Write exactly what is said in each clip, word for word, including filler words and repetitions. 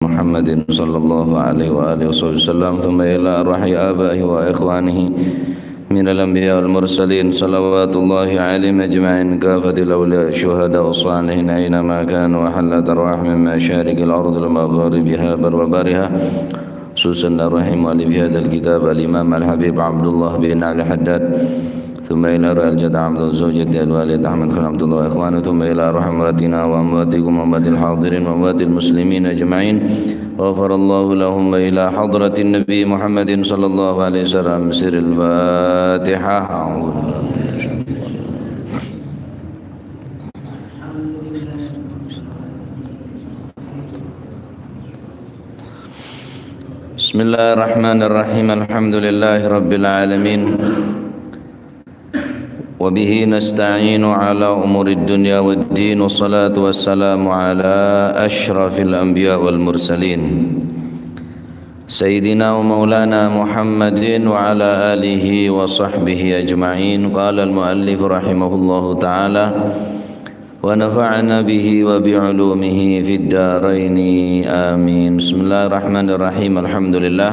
محمد صلى الله عليه وآله وصحبه وسلم، ثم إلى أرواح آبائه وإخوانه من الأنبياء والمرسلين، صلوات الله عليهم أجمعين، كافة الأولياء الشهداء والصالحين أينما كانوا، وحلت أرواحهم من مشارق الأرض لمغاربها بر وبرها، خصوصا أرواح مؤلف هذا الكتاب الإمام الحبيب عبد الله بن علي حداد، ثم إلى أرواح الجد عبد الزوجة الوالد أحمد خان عبد الله وإخوانه، ثم إلى أرواح أمواتنا وأمواتكم وأموات الحاضرين وأموات المسلمين أجمعين، غفر الله لهم، وإلى حضرة النبي محمد صلى الله عليه وسلم. سر الفاتحة. أعوذ بالله من الشيطان الرجيم. بسم الله الرحمن الرحيم. الحمد لله رب العالمين. وبه نستعين على أمور الدنيا والدين، والصلاة والسلام على أشرف الأنبياء والمرسلين، سيدنا ومولانا محمد وعلى آله وصحبه أجمعين. قال المؤلف رحمه الله تعالى، ونفعنا به وبعلومه في الدارين. آمين. بسم الله الرحمن الرحيم. الحمد لله.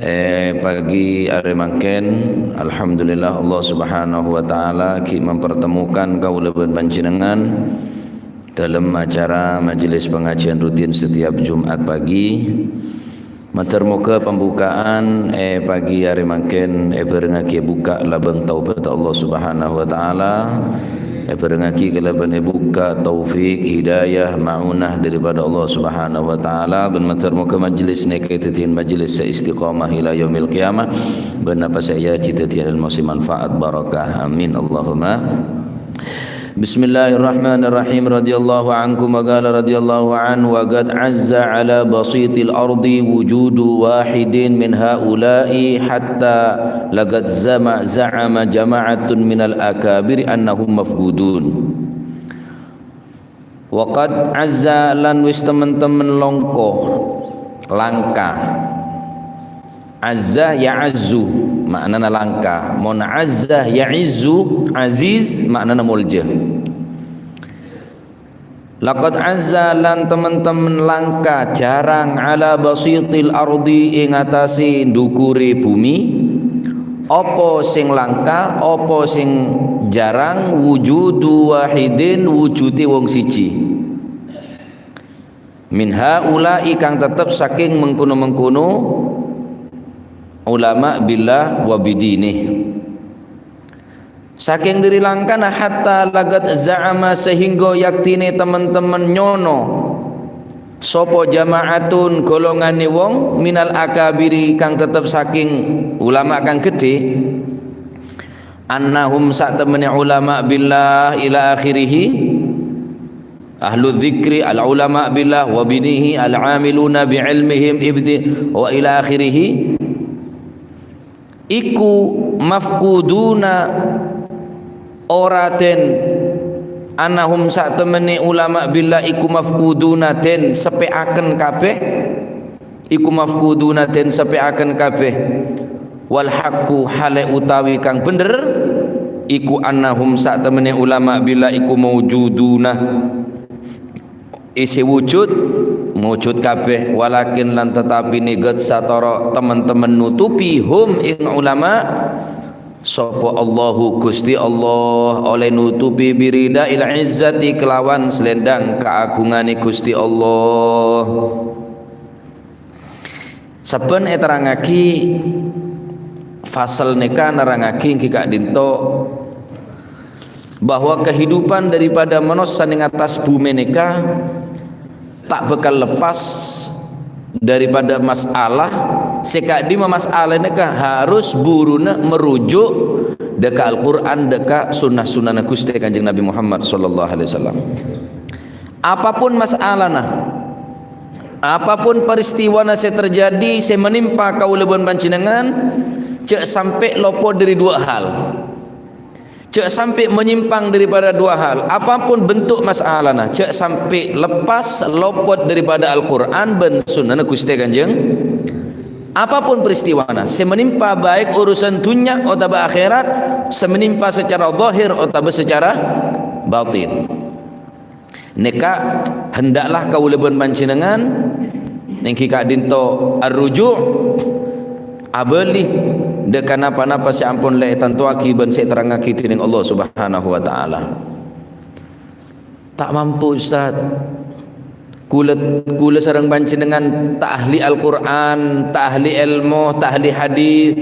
Eh, pagi arè mangkèn, alhamdulillah, Allah Subhanahu wa Ta'ala ghi' mempertemukan kaulâ bân panjhennengan dalam acara majelis pengajian rutin setiap Jumat pagi. Mator moghâ pembukaan, eh, pagi arè mangkèn èbhârengngaghi buka labâng taubat Allah Subhanahu wa Ta'ala. Èbhârengngaghi kalabân èbukka' taufik, hidayah, ma'unah daripada Allah Subhanahu wa Ta'ala, bân mator moghâ majelis nèka dhâddhiyân majelis sè istiqomah ila yaumil qiyamah, bân apa sè èajhâri dhâddhiyân ilmu sè manfaat, barakah. Amin, Allahumma. بسم الله الرحمن الرحيم. رضي الله عنكم وقال رضي الله عنه: وقد عز على بسيط الأرض وجود واحد من هؤلاء حتى لقد زم-، زعم جماعة من الأكابر أنهم مفقودون. Wa qad azza, lan wis temen-temen longko, langka. Azza ya'azzu, ma'nana langka. Mon azza ya'izzu, aziz, ma'nana molja. Laqad azza, lan temen-temen langka, jarang, ala basitil ardi, ing atase ndukure bumi. Apa sing langka, apa sing jarang, wujudu wahidin, wujute wong siji. Min haula'i, kang tetep saking mengkono-mengkono ulama billah wa bidini. Saking dhari langkana, hatta laqad za'ama, sehingga yaktine temen-temen nyono sapa jama'atun, golongane wong, minal akabiri, kang tetep saking ulama kang gedhe, annahum, satemene ulama billah, ila akhirih, ahlu dzikri, al ulama billah, wa binihi, al amiluna bi ilmihim, ibti-, wa ila akhirih. Iku mafquduna, ora den, annahum, satemene ulama billah iku mafquduna, den sepe'aken kabeh, iku mafquduna, den sepe'aken kabeh. Wal haqqu, hale utawi kang bener, iku annahum, satemene ulama billah iku maujuduna, isi wujud, mujud kabeh, walakin, lan tetapi, nigat satoro temen-temen nutupi, hum, ing ulama, sapa Allahu, Gusti Allah, oleh nutupi, birida'il izzati, kelawan selendang kaagungane Gusti Allah. Saben eterangngagi fasal neka nerangngagi enggi ka'dinto bahwa kehidupan daripada manossa ning atas bume neka ta' bakal lepas daripada masalah se ka'dimma masalah neka harus buruna merujuk deka Al-Quran, deka sunnah-sunnahna Guste Kanjeng Nabi Muhammad sallallahu alaihi wasallam. Apapun masalahna, apapun peristiwana se terjadi, se menimpa kaula ban panjenengan, ja' sampe' lopot dari dua hal. Ja' sampe' menyimpang daripada dua hal. Apapun bentuk masalahna, ja' sampe' lepas lopot daripada Al-Quran ban sunnahna Guste Kanjeng. Apapun peristiwana se menimpa, baik urusan dunya otaba akhirat, se menimpa secara zahir otaba secara batin. Nèka, hendaklah kaulâ bân panjhennengngan èngghi ka'dinto ar-ruju', abâli dâ' ka napa-napa sè ampon la ètantowaghi bân sè èterrangngaghi dènèng Allah Subhanahu wa Ta'ala. Ta' mampu, Ustaz. Kulâ, kulâ sareng panjhennengngan ta' ahli Al-Qur'an, ta' ahli èlmo, ta' ahli hadis.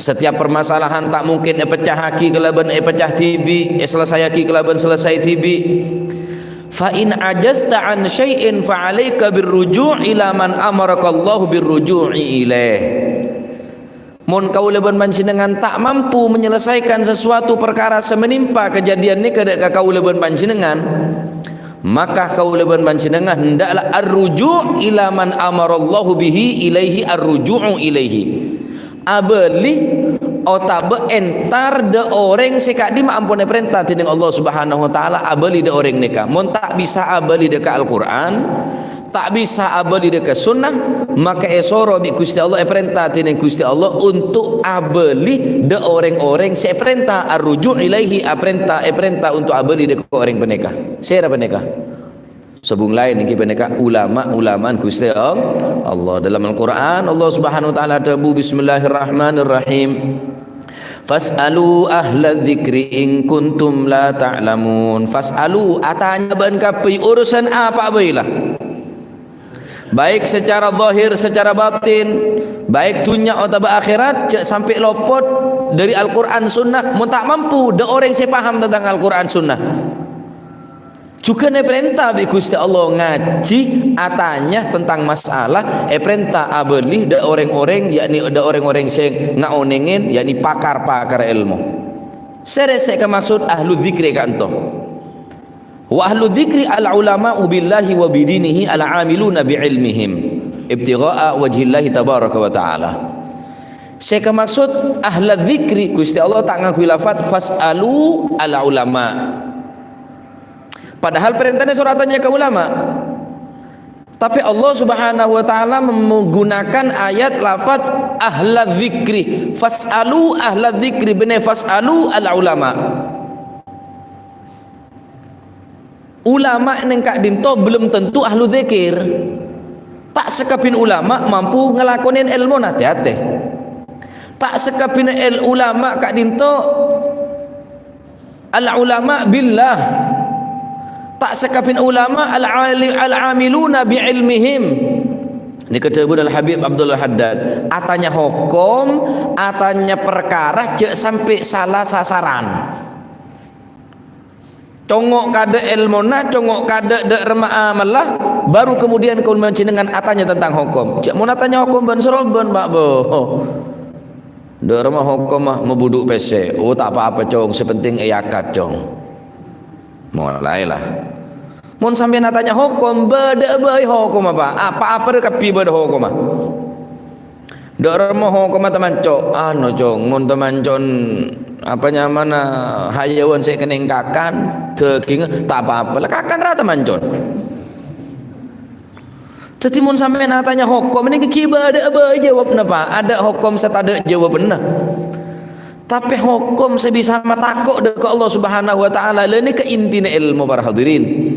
Setiap permasalahan ta' mungkin èpeccahaghi kalabân èpeccah dhibi', èselessaiyaghi kalabân selessai dhibi'. "Fa in ajazta an syai'in fa alaika birruju' ila man amarakallahu birruju'i ilaih." Mon kaulâ bân panjhennengngan ta' mampu menyelesaikan sesuatu parkara sè menimpa kadhâddhiyân nèka dâ' ka kaulâ bân panjhennengngan, maka kaulâ bân panjhennengngan hendaklah ar-ruju' ila man amarallahu bihi ilaihi ar-ruju'u ilaihi. Abâli otabâ entar dâ' orèng sè ka'dimma ampon èparènta dènèng Allah Subhanahu wa Ta'ala abâli dâ' orèng nèka. Mon ta' bisa abâli dâ' ka Al-Qur'an, ta' bisa abâli dâ' ka sunnah, maka èsoro bi' Ghustè Allah, èparènta dènèng Ghustè Allah untuk abâli dâ' orèng-orèng sè èparènta, ar-ruju' ilaihi, aparènta, èparènta untuk abâli dâ' ka orèng panèka. Sèra panèka? Sobung laèn èngghi panèka ulama-ulama'an Ghustè All-, Allah. Dalam Al-Qur'an, Allah Subhanahu wa Ta'ala adhâbu, "Bismillahirrahmanirrahim. Fas'alu ahla dzikri in kuntum la ta'lamun." Fas'alu, atanya bân kabbhi, urusan apa bhâi la. Baik secara zahir, secara batin, baik dhunnya otabâ akhèrat, jhâ' sampè' lopot dâri Al-Qur'an Sunnah, mon ta' mampu, dâ' orèng sè paham tentang Al-Qur'an Sunnah. Jhughân èparènta bi' Ghustè Allah ngajhi, atanya tentang masalah, èparènta abâli dâ' orèng-orèng, yakni dâ' orèng-orèng sè ngaonèngè, yakni pakar-pakar èlmo. Sèrè sè èkamaksod ahlu dzikri ka'dinto. "Wa ahlu dzikri al-ulama'u billahi wa bidinihi al-amiluna bi ilmihim ibtigha'a wajhillahi tabaraka wa ta'ala." Sè èkamaksod ahla dzikri, Ghustè Allah ta' ngangghuy lafat "fas'alu al-ulama." Padahal parèntana soro atanya ka ulama. Tapè Allah Subhanahu wa Ta'ala menggunakan ayat lafat "ahla dzikri". "Fas'alu ahla dzikri", bânnè "fas'alu al-ulama". Ulama neng ka'dinto belum tentu ahlu dzikir. Ta' sakabbhiyân ulama mampu ngalakonè èlmona, tè-atè. Ta' sakabbhiyân el-, ulama ka'dinto al-ulama billah. Ta' sakabbhiyân ulama al-ali-, al-amiluna bi ilmihim. Nèka dhâbuna Al-Habib Abdullah Haddad, "Atanya hokom, atanya parkara, jhâ' sampè' sala sasaran." Congo' ka dâ' èlmona, congo' ka dâ', dâ' remma amalla, baru kemudian kaulâ panjhennengngan atanya tentang hokom. Jhâ' mon atanya hokom bân-sorombân, Pak, bo. Dâ' remma hokom, ah, mabudhu' pèssè. Oh, ta' pa-apa, Cong. Sè penting èyakat, Cong. Molaè la. Mon sampèyan atanya hokom, bâdâ'â bhâi hokomma, Pak. Pa-apa rè kabbhi bâdâ hokomma. Dâ' remma hokomma tamanco', anu, Cong, mon tamanco'en apa nyamana hayawan sè kennèng kakan, dâgingnga, ta' pa-apa, la kakan ra tamanco'en. Dhâddhi, mon sampèyan atanya hokom, nèka ghi' bâdâ'â bhâi jâwâbbhâ, Pa'. Adâ' hokom sè tadâ' jâwâbbhâ. Tapè hokom sè bisa matako' dâ' ka Allah Subhanahu wa Ta'ala, la nèka intina èlmo, para hadirin.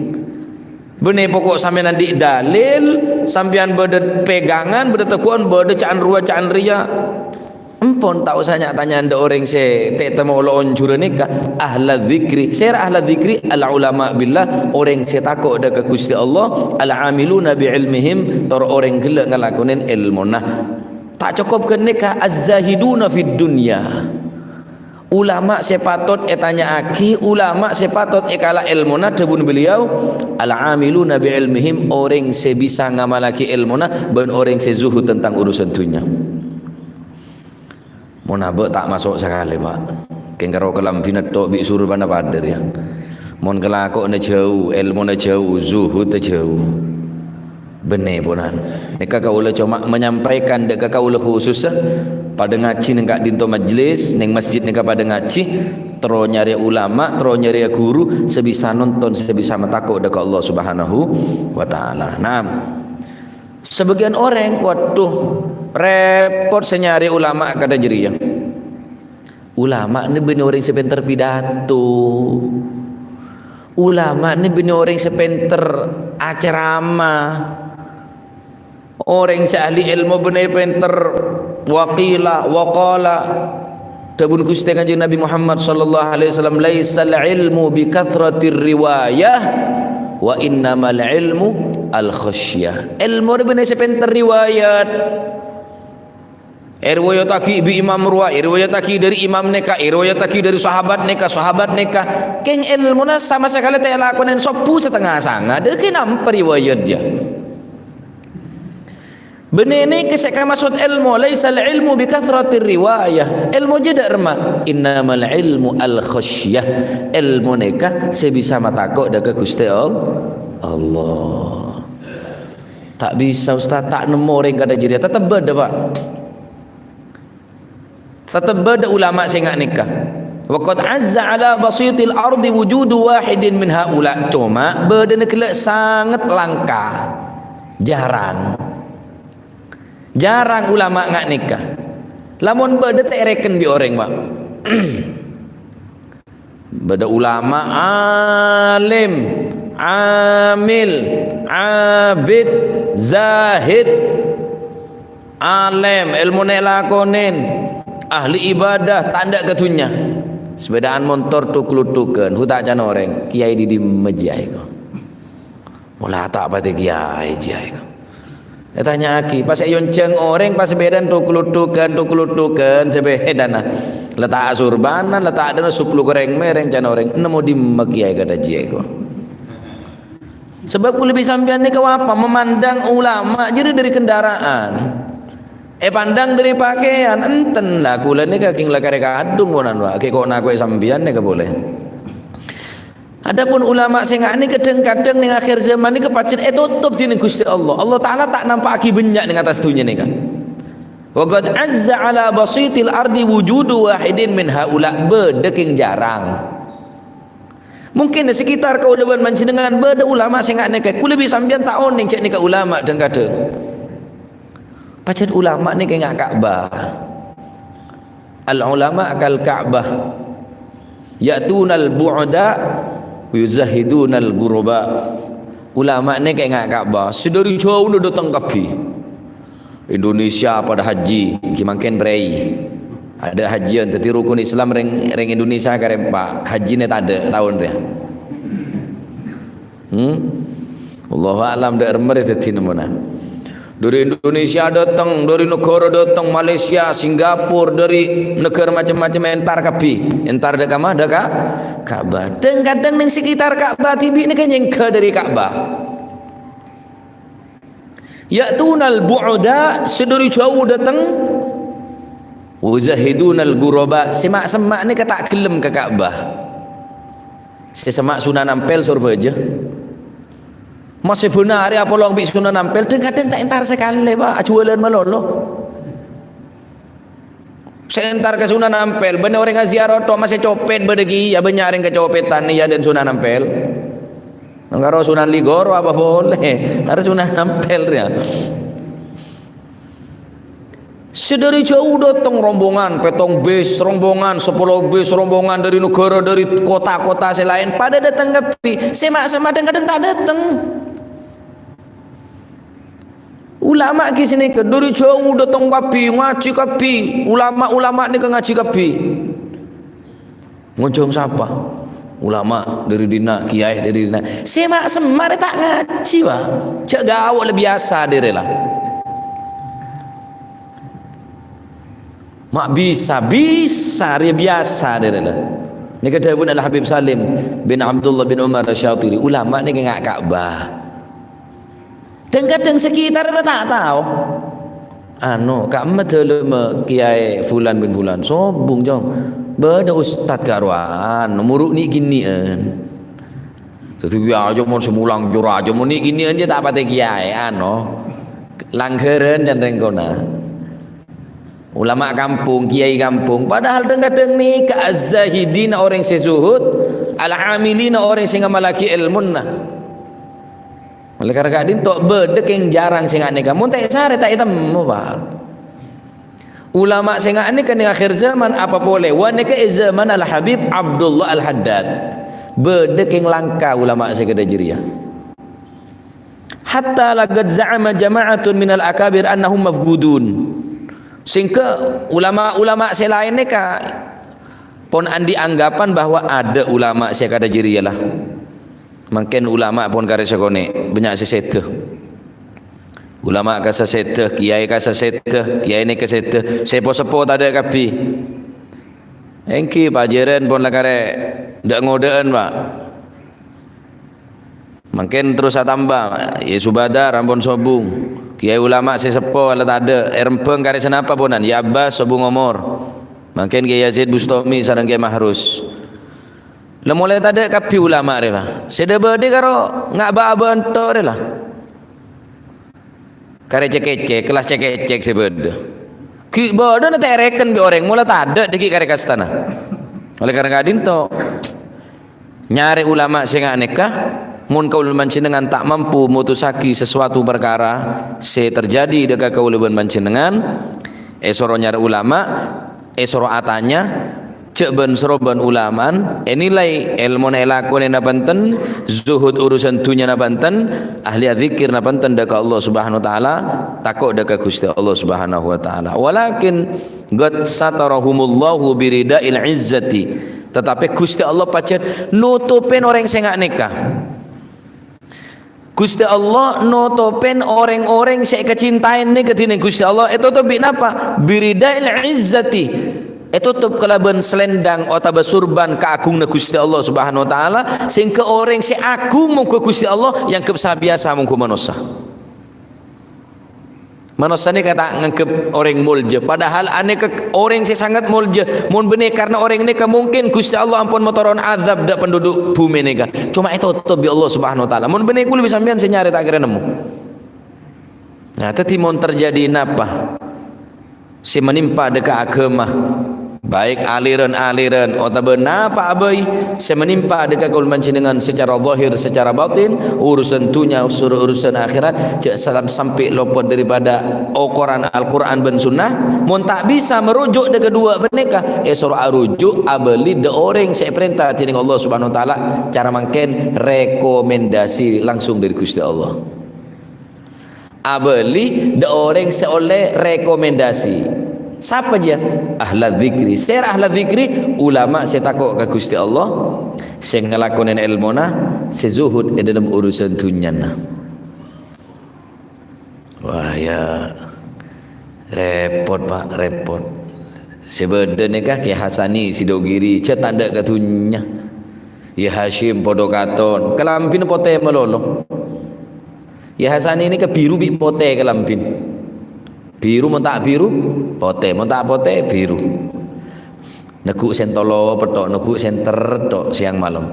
Bânnè poko' sampèyan andi' dalil, sampèyan bâdâ pegangan, bâdâ tegu'ân, bâdâ ca'an rowa, ca'an rèya. Empon ta' osa nya-tanya'an dâ' orèng sè tè' temmolo onjhurâ nèka, ahla dzikri. Sèra ahla dzikri? Al ulama billah, orèng sè tako' dâ' ka Ghustè Allah, al amiluna bi ilmihim, tor orèng ghellâ' ngalakonè èlmona. Ta' cokop ghânèka, az-zahiduna fid dunya. Ulama sè patot ètanya'aghi, ulama sè patot èkala èlmona, dhâbuna beliau, "Al-amiluna bi ilmihim," orèng sè bisa ngamallaghi èlmona, bân orèng sè zuhud tentang urusan dhunnya. Mon abâ' ta' maso' sakalè, Pa'. Kèng karo kalambhina tho' bi' surbanna padâ, yâ. Mon kalakowanna jhâu, èlmona jhâu, zuhudda jhâu. Bânnè, ponan. Nèka kaulâ coma menyampaikan dâ' ka kaulâ khusussa, padâ ngajhi nèng ka'dinto majlis, nèng masjid nèka padâ ngajhi, terro nyarè ulama, terro nyarè ghuru, sè bisa nonton, sè bisa matako' dâ' ka Allah Subhanahu wa Ta'ala. Naam. Sabâgiyân orèng, waduh, rèpot sè nyarè ulama kadâ' jârèya. Ulama nè bânnè orèng sè pènter pidato. Ulama' nè bânnè orèng sè pènter aceramah. Orèng sè ahli èlmo bânnè pènter, wa qila, wa qala. Dhâbuna Ghustè Kanjeng Nabi Muhammad sallallahu alaihi wasallam, "Laisal ilmu bi katsratir riwayah, wa innamal ilmu al khasyah." Èlmo rè bânnè sè pènter riwayat. Èriwayattaghi bi' imam rowa, èriwayattaghi dhâri imam nèka, èriwayattaghi dhâri sahabat nèka, sahabat nèka. Kèng èlmona sama sakalè ta' èlakonè sobbhu satengnga sanga, dhâggi' nampa riwayat, ya. Bânnè nèka sè èkamaksod èlmo, "Laisal ilmu bi katsratir riwayah." Èlmo jâ dâ' remma, "Innamal ilmu al khasyah." Èlmo nèka sè bisa matako' dhâ' ka Ghustè All-, Allah. Ta' bisa, Ustaz, ta' nemmo orèng kadhâ' jârèya. Teptep bâdâ, Pak. Teptep bâdâ ulama' sè nga' nèka. "Wa qad azza ala basitil ardi wujudu wahidin min haula." Coma bâdâna ghellâ' sanget langka. Jarang. Jarang ulama' nga' nèka. Lamon bâdâ ta' èrèken bi' orèng, Pak. Bâdâ ulama' alim, amil, abid, zahid, alèm, èlmona èlakonè, ahli ibadah, ta' endâ' ka dhunnya. Sepèdaan montor thuk-luthughân, hu ta' can orèng, kèyaè dâ' dimma jiyâ, ko. Mola ta' patè kèyaè, jiyâ. Ètanya'aghi, pas èyonjhâng orèng, pas sepèdaan thuk-luthughân, thuk-luthughân, sepèdana. La ta' asorbanan, la ta' adâna sobluk rèng-mèrèng, can orèng. Nemmo dimma kèyaè kadhâ' jiyâ, ko. Sabâb kulâ bi' sampèyan nèka apa? Memandang ulama jârèya dâri kendaraan. Èpandang dâri pakèyan, enten la, kulâ nèka kèng la karè kadhung ponan, Pak. Ghi' ko' nako'è sampèyan nèka polè. Adapun ulama' sè nga' nèka kadhâng-kadhâng neng akhir zaman nèka pajhât ètotop dhineng Ghustè Allah. Allah Ta'ala ta' nampa'aghi bânnya' neng attas dhunnya nèka. "Wa qad azza ala basitil ardi wujudu wahidin min haula." Bâdâ kèng jarang. Mungkin è sekitar kaulâ bân panjhennengngan bâdâ ulama' sè nga' nèka. Kulâ bi' sampèyan ta' onèng jhâ' nèka ulama' dhâng-kadhâng. Pajhât ulama' nèka nga' Ka'bah. "Al ulama kal Ka'bah. Ya'tunal bu'da wa yuzahidunal ghuraba." Ulama' nèka nga' Ka'bah. Sè dâri jhâuna dâteng kabbhi. Indonesia padâ haji, ghi' mangkèn prèi. Adâ' hajiyân, dhâddhi rukun Islam rèng, rèng Indonesia karè empa'. Hajina tadâ' taon rèya. Hmm? Allahu a'lam, dâ' remma rè dhâddhi nemmona. Dâri Indonesia dâteng, dâri naghârâ dâteng, Malaysia, Singapura, dâri naghârâ macem-macem entar kabbhi. Entar dâ' kamma? Dâ' ka Ka'bah. Dhâng-kadhâng neng sekitar Ka'bah dhibi' nèka nyèngghâ dâri Ka'bah. Ya'tunal bu'da, sè dâri jhâu dâteng. Wa yuzahidunal ghuraba, sè ma'-semma' nèka ta' ghellem ka Ka'bah. Sè semma' Sunan Ampel Sorbhâjâ. Masè bân arè apolong bi' Sunan Ampel, dhâng-kadhâng ta' entar sakalè, Pak, ajhuwâlân malolo. Sè entar ka Sunan Ampel, bânnè orèng aziarah tok, masè copèt bâdâ kèya, bânnya' orèng kacopètan, iyâ, dâ' Sunan Ampel. Nangkaro Sunan Ligoro apa polè? Arè Sunan Ampel rèya. Sè dâri jhâu dâteng rombongan, pèttong bis rombongan, sapolo bis rombongan, dâri naghârâ, dâri kota-kota sè laèn, padâ dâteng kabbhi. Sè ma'-, sè ma' dhâng-kadhâng ta' dâteng. Ulama' ghi' sanèka, dâri jhâu dâteng kabbhi, ngajhi kabbhi. Ulama-ulama nèka ngajhi kabbhi. Ngonjhâng sapa? Ulama dâri dinna', kèyaè dâri dinna'. Sè ma'-, semma' rè ta' ngajhi, Pak. Jhâ' gâulla biyasa dâri la. Ma' bisa, bisa rè biyasa dâri la. Nèka dhâbuna Al-Habib Salim bin Abdullah bin Umar Asy-Syatiri, ulama nèka nga' Ka'bah. Dhâng-kadhâng sekitarra ta' tao. Anu, ka'emma dâlemma Kèyaè Fulan bin Fulan. Sobung, Cong. Bâdâ ustad karowan, moro' nè'-kènè'an. Sè dhâddhi aja mon sè mulang jur aja, mon nè'-kènè'an jâ ta' patè kèyaè, anu. Langghârân can rèng kona. Ulama kampung, kiai kampung. Padahal dhâng-kadhâng nèka az-zahidina orèng sè zuhud, al-amilina orèng sè ngamallaghi èlmona. Oleh karena ka'dinto bâdâ kèng jhârâng sè nga' nèka. Mon ta' èsarè ta' ètemmo, Pak. Ulama sè nga' nèka neng akhir zaman apa polè? Wa nèka è zaman Al-Habib Abdullah Al-Haddad. Bâdâ kèng langka ulama sè kadhâ' jârèya. Hatta laqad za'ama jama'atun minal akabir annahum mafqudun. Sèngghâ ulama-ulama sè laèn nèka pon andi' anggapan bahwa adâ' ulama sè kadhâ' jârèya la. Mangkèn ulama pon karè sakonè', bânnya' sè sèdhâ. Ulama kassa sèdhâ, kiyaè kassa sèdhâ, kiyaè nèka sèdhâ, sè po-seppo tadâ' kabbhi. Èngghi, pajhârân pon la karè dâ'-ngodâ'ân, Pa'. Mangkèn terros atamba, yâ Subadar ampon sobung. Kiyaè ulama sè seppo la tadâ', è Rembhâng karè sanapa ponan, yâ Abbas sobung omor. Mangkèn Kiyaè Yazid Bustami sareng Kiyaè Mahrus. La molaè tadâ' kabbhi ulama rè la. Sè dhâ-bâdhi karo nga'-bâ'â bânto rè la. Karè cè-kècè, kellas cè-kècè sè bâdâ. Ghi' bâdâna tèrèken bi' orèng, mola tadâ' dâggi' karè kastana. Oleh karena ka'dinto, nyarè ulama sè nga' nèka, mon kaulâ panjhennengngan ta' mampu mutussaghi sesuatu parkara sè terjadi dâ' ka kaulâ bân panjhennengngan, èsoro nyarè ulama, èsoro atanya, jhâ' bân-sèrobân ulama'an, ènilai èlmona èlakonè napa enten, zuhud urusan dhunnyana napa enten, ahli adzikir napa enten dâ' ka Allah Subhanahu wa Ta'ala, tako' dâ' ka Ghustè Allah Subhanahu wa Ta'ala. Walakin qad satarahumullahu birida'il izzati. Tetapi Ghustè Allah pajhât notopè orèng sè nga' nèka. Ghustè Allah notopè orèng-orèng sè èkacintaè nèka dhinèng Ghustè Allah, ètotop bi' napa? Birida'il izzati. Ètotop kalabân selendang otabâ surban kaagunganna Ghustè Allah Subhanahu wa Ta'ala, sehingga orèng sè agung mongghu Ghustè Allah, èangghep sabiyasa mongghu manossa. Manossa nèka ta' nganggep orèng molja, padahal anèka orèng sè sanget molja. Mon bânnè karna orèng nèka, mungkin Ghustè Allah ampon matoron adzab dâ' penduduk bhumè nèka. Coma ètotop bi' Allah Subhanahu wa Ta'ala. Mon bânnè kulâ bi' sampèyan sè nyarè ta' kèra nemmo. Nah, dhâddhi mon terjadi napa sè menimpa dâ' ka aghâma, baik aliran-aliran otabâ napa'a bhâi sè menimpa dâ' ka kaulâ panjhennengngan secara zahir, secara batin, urusan dhunnya, sur-, urusan akhirat, jhâ' salam sampè' lopot daripada okoran Al-Qur'an bân Sunnah. Mon ta' bisa marujuk dâ' kaduwâ panèka, èsoro arujuk abâli dâ' orèng sè èparènta dhinèng Allah Subhanahu wa Ta'ala. Cara mangkèn, rekomendasi langsung dâri Ghustè Allah. Abâli dâ' orèng sè ollè rekomendasi. Sapa jiyâ? Ahla dzikri. Sèra ahla dzikri? Ulama sè tako' ka Ghustè Allah, sè ngalakonè èlmona, sè zuhud è dâlem urusan dhunnyana. Wah, ya, rèpot, Pa', rèpot. Sè bâdâ nèka Kè Hasani Sidogiri, jhâ' tandhâ ka dhunnya. Ya Hasyim padâ katon, kalambhina potè malolo. Ya Hasani nèka biru bi' potè kalambhina. Biru mon ta' biru, potè, mon ta' potè, biru. Neggu' sèntolo petto', neggu' sènter tok sèyang malem.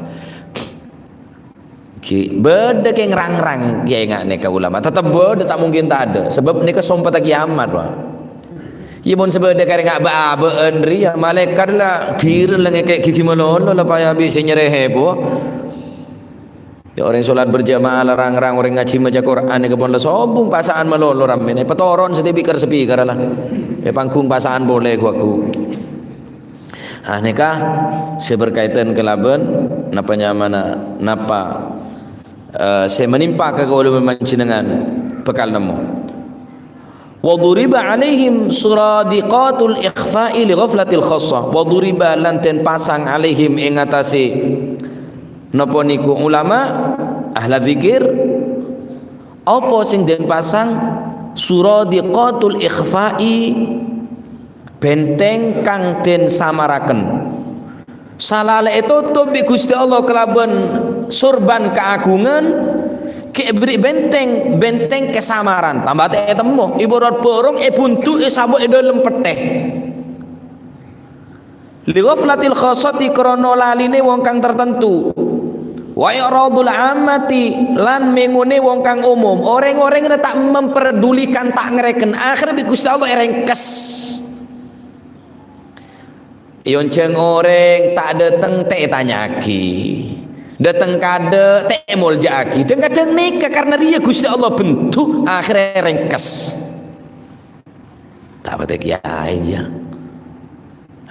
Ghi' bâdâ kèng rang-rang kèya nga' nèka ulama. Tetep bâdâ, ta' mungkin tadâ'. Sabâb nèka sompetta kiyamat, Pak. Iyâ, mon sè bâdâ karè nga' bâ'-abâ'ân rèya, malaèkat la ghireng la ngèkè' ghighi malolo la paya bi' sè nyarè heboh. Yâ, orèng sholat berjamaah la rang-rang, orèng ngajhi maca Qur'an nèka pon la sobung pasa'an malolo rammèna. Patoron sè bi' kar-speaker la. È panggung pasa'an polè ghu-lagghu. Ah, nèka sè berkaitan kalabân napa nyamana, napa, eh, sè menimpa ka kaulâ bân panjhennengngan bhâkal nemmo. Wa duriba alaihim suradiqatul ikhfa'i li ghaflatil khassah. Wa duriba lan den pasang alaihim ing atase napa niku ulama, ahla dzikir. Apa sing den pasang? Suradiqatul ikhfa'i, benteng kang den samaraken. Salalè ètotop bi' Ghustè Allah kalabân sorban kaagungan, ghi' èberri' benteng, benteng kasamaran. Tamba ta' ètemmo, ibarat bhurung èbundu' èsabo' è dâlem pettè. Li ghaflatil khassati, krana lalèna wong kang tartantu. Wa i'radul ammati, lan mèngona wong kang umum. Orèng-orèng rè ta' memperdulikan, ta' ngarèken. Akhirnya bi' Ghustè Allah èrèngkes. Èonjhâng orèng ta' dâteng ta' ètanya'aghi. Dâteng kadâ' ta' èmolja'aghi. Dhâng-kadhâng nèka karna rèya Ghustè Allah bendu', akhirnya èrèngkes. Ta' patè kiyaè, yâ.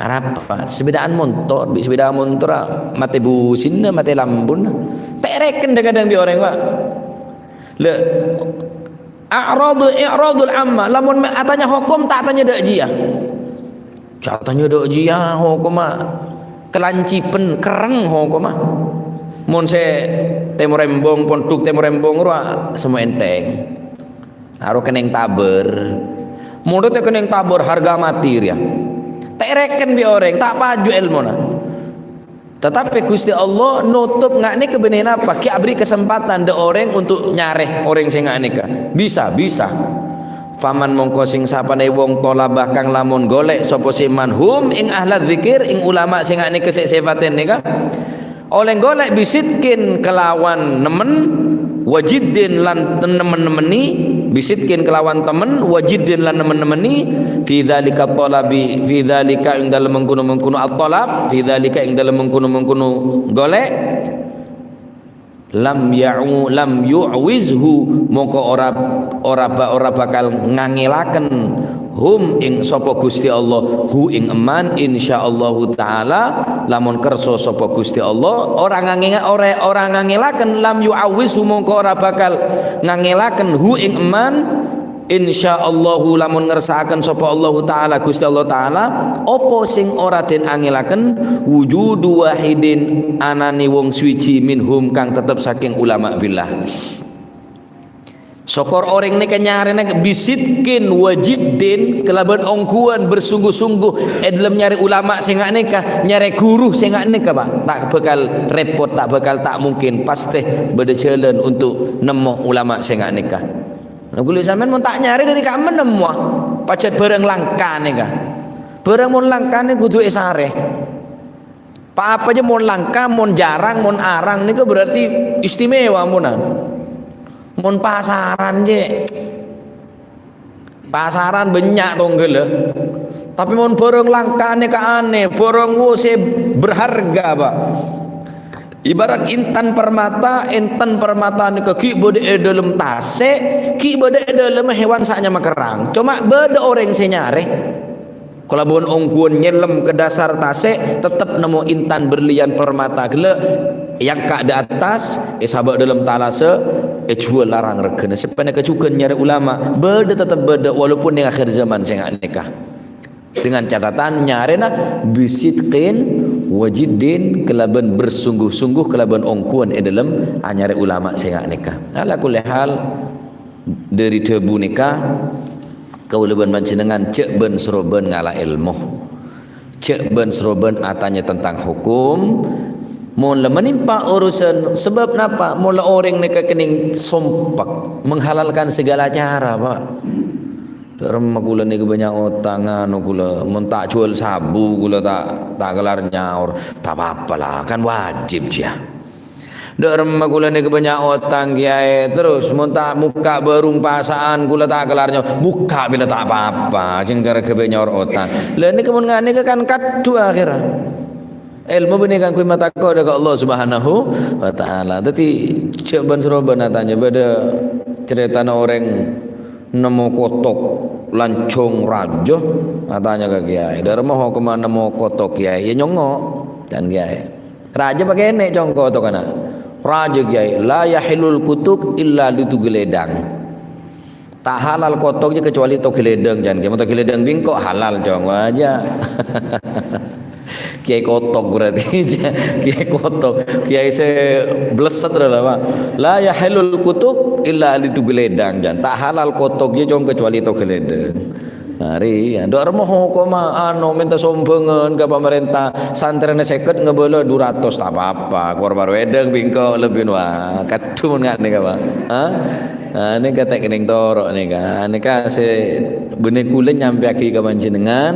Arapa? Sepedaan montor, bi' sepeda montor, ah, mate businna, mate lampuna. Ta' reken dhâng-kadhâng bi' orèng, Pak. Lè, a'radu, i'radul amma, lamon me' atanya hokom, ta' atanya dâ' jiyâ. Ja' atanya dâ' jiyâ hokomma kalancipen, kerrèng hokomma. Mon sè Tèmor Embong, pondhuk Tèmor Embong rowa semmo ènthèng. Aro kennèng tabâr. Mon ta' kennèng tabâr, harga mati rèya. Ta' reken bi' orèng, ta' paju èlmona. Tatapè Ghustè Allah notop nga' nèka bânnè napa? Ghi' aberri' kasempadhân dâ' orèng untuk nyarè orèng sè nga' nèka. Bisa, bisa. Faman mongko sing sapanè wong tolaba kang lamon golè' sapa sè man hum ing ahla dzikir, ing ulama sè nga' nèka sè sèfatè nèka. Ollè golè' bisidqin kelawan nemmen, wajiddin lan nemmen-nemmeni, bisidqin kelawan temmen, wajiddin lan nemmen-nemmeni, fi dzalika thalabi, fi dzalika ing dalem mengkono-mengkono at-thalab, fi dzalika ing dalem mengkono-mengkono golè', lam ya'u, lam yu'wizhu, mongko ora, ora ba-, ora bakal ngangèlaken hum ing sapa Ghustè Allah, hu ing emman, insyaallahu ta'ala, lamon kersa sapa Ghustè Allah, ora ngangènga-, ora, ora ngangèlaken, lam yu'awwizhu mongko ora bakal ngangèlaken hu ing emman, insyaallahu lamon ngersakaken sapa Allahu Ta'ala, Ghustè Allah Ta'ala, apa sing ora den angèlaken, wujudu wahidin, anane wong suwiji minhum kang tetep saking ulama billah. Sokor orèng nèka nyarèna bisidqin wa jiddin, kalabân ongghuwân bersungguh-sungguh è dâlem nyarè ulama sè nga' nèka, nyarè ghuru sè nga' nèka, Pak. Ta' bhâkal rèpot, ta' bhâkal ta' mungkin, pastè bâdâ jhâlân untuk nemmo ulama sè nga' nèka. Nah, ghulâ sampèyan mon ta' nyarè dâri ka'emma nemmowa, pajhât bhârâng langka nèka. Bhârâng mon langka nèka kodhu èsarè. Pa-apa jâ mon langka, mon jhârâng, mon arang nèko berarti istimewa monan. Mon pasaran jâ, pasaran bânnya' tongghâlla. Tapè mon bhârâng langka nèka anè, bhârâng wo sè berharga, Pak. Ibarat intan permata, intan permata nèka ghi' bâdâ è dâlem tasè', ghi' bâdâ è dâlem hewan sè anyama kerrang. Coma bâdâ orèng sè nyarè. Kalabân ongghuwân nyellem ka dhâsar tasè', tettep nemmo intan berlian permata ghellâ', èangka' dâ' attas, èsabâ' dâlem talassa, èjhuwâl larang règhâna. Sapanèka jhughân nyarè ulama, bâdâ tettep bâdâ, walaupun neng akhir zaman sè nga' nèka. Dengan catatan nyarèna bisidqin wa jiddin, kalabân bersungguh-sungguh, kalabân ongghuwân è dâlem anyarè ulama sè nga' nèka. Ala kulli hal, Dhâri dhâbu nèka, kaulâ bân panjhennengngan jhâ' bân-sarobân ngala' èlmo. Jhâ' bân-sarobân atanya tentang hokom. Mon la manèmpa urusan, sabâb napa? Mon la orèng nèka kennèng sompek, menghalalkan segala cara, Pak. Dâ' remma kaulâ nèka bânnya' otang, anu, kaulâ, mon ta' jhuwâl sabu, kaulâ ta', ta' kellar nyaor. Ta' pa-apa la, kan wajib, jiyâ. Dâ' remma kaulâ nèka bânnya' otang, Kèyaè. Terros, mon ta' mokka' bârung pasa'an, kaulâ ta' kellar nyaor. Mokka' bilâ ta' pa-apa, jhâ' ghârâ ghâbây nyaor otang. Lha, nèka mon nga' nèka kan kaddhu akhèrra. Èlmo bânnè kaangghuy matako' dâ' ka Allah Subhanahu wa Ta'ala. Dhâddhi, jhâ' bân-sarobân atanya, bâdâ carètana orèng nemmo kotok lanjhâng rajâ, atanya ka Kèyaè. Dâ' remma hokomma nemmo kotok, Kèyaè? Yâ nyongngo', can Kèyaè. Rajâ pakènè' cong kotokanna. Rajâ, Kèyaè, "La yahillul kutuk illa li tugiledang." Ta' halal kotok jâ kecuali togiledang, can Kèyaè. Mon togiledang bengko halal, cong. Wah, jâ. Kèyaè kotok berarti. Kèyaè kotok. Kèyaè sè blesset rè la, Pak. "La yahillul kutuk illa li tugiledang," can. Ta' halal kotok jâ, cong, kecuali togiledang. Arèya, dâ' remma hokomma, anu, mènta sombhângan ka pamarènta, santrèna sèket ngabâlâ du ratos, ta' pa-apa, kor bâru èdhâng bengko lebbi noa, kaddhu mon nga' nèka, Pak. Ha? Ha, nèka ta' kennèng toro' nèka. Nèka sè bânnè kaulâ nyampèyaghi ka panjhennengngan,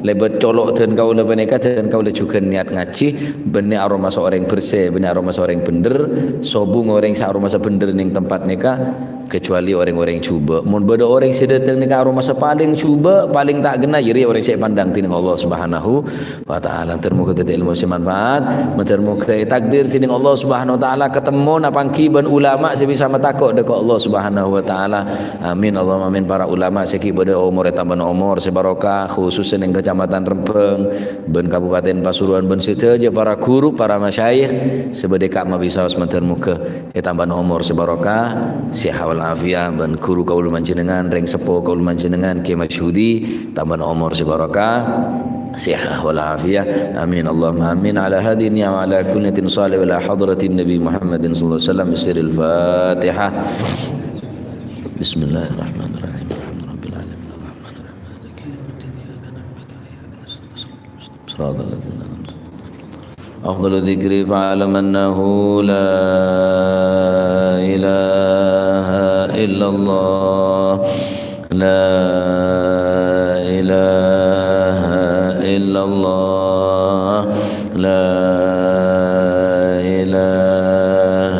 lèbât colo' dân kaulâ panèka, dân kaulâ jhughân niat ngajhi, bânnè aromasa orèng bersè, bânnè aromasa orèng bhendher, sobung orèng sè aromasa bhendher neng tempat nèka, kecuali orèng-orèng jhubâ'. Mon bâdâ orèng sè dâteng nèka aromasa palèng jhubâ', palèng ta' ghenna, jârèya orèng sè èpandang dhinèng Allah Subhanahu wa Ta'ala. Moghâ-moghâ dhâddhi èlmo sè manfaat. Moghâ-moghâ ètakdir dhinèng Allah Subhanahu wa Ta'ala katemmona pangghi bân ulama sè bisa matako' dâ' ka Allah Subhanahu Subhanahu wa Ta'ala. Amin, Allahumma amin. Para ulama sè ghi' bâdâ omor ètambâna omor sè barokah, khusus neng Kecamatan Rembang, bân Kabupaten Pasuruan, bân sadhâjâ para guru, para masyayikh sè bâdâ è ka'emma bisaos mandhâr, moghâ ètambâna omor sè barokah, sihah wal afiyah, bân guru kaulâ panjhennengngan, rèng seppo kaulâ panjhennengngan, Kè Masyhudi, tambâna omor sè barokah, sihah wal afiyah. Amin, Allahumma amin. Ala hadhihi niyah wa ala kulli niyatin shalihah wa ila hadratin Nabi Muhammadin sallallahu alaihi wasallam bi sirril Fatihah. Bismillahirrahmanirrahim. Alhamdulillahirabbil alamin. Arrahmanirrahim. Maliki yaumiddin. Iyyaka na'budu wa iyyaka nasta'in. Shiratal ladzina an'amta alaihim. أفضل الذكر فاعلم أنه لا إله إلا الله. لا إله إلا الله. لا إله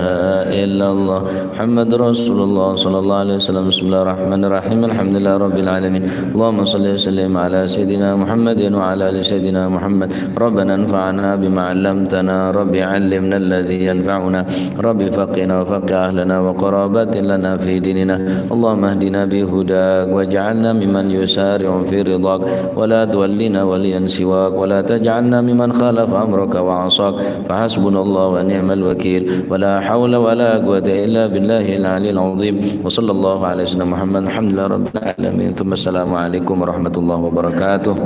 إلا الله. محمد رسول الله صلى الله عليه وسلم. بسم الله الرحمن الرحيم. الحمد لله رب العالمين. اللهم صل وسلم على سيدنا محمد وعلى آل سيدنا محمد. ربنا انفعنا بما علمتنا. رب علمنا الذي ينفعنا. رب فقهنا وفقه أهلنا وقرابات لنا في ديننا. اللهم اهدنا بهداك واجعلنا ممن يسارع في رضاك ولا تولنا وليا سواك ولا تجعلنا ممن خالف أمرك وعصاك. فحسبنا الله ونعم الوكيل ولا حول ولا قوة إلا بالله العلي العظيم. وصلى الله على سيدنا محمد. الحمد لله رب العالمين. ثم السلام عليكم ورحمة الله وبركاته.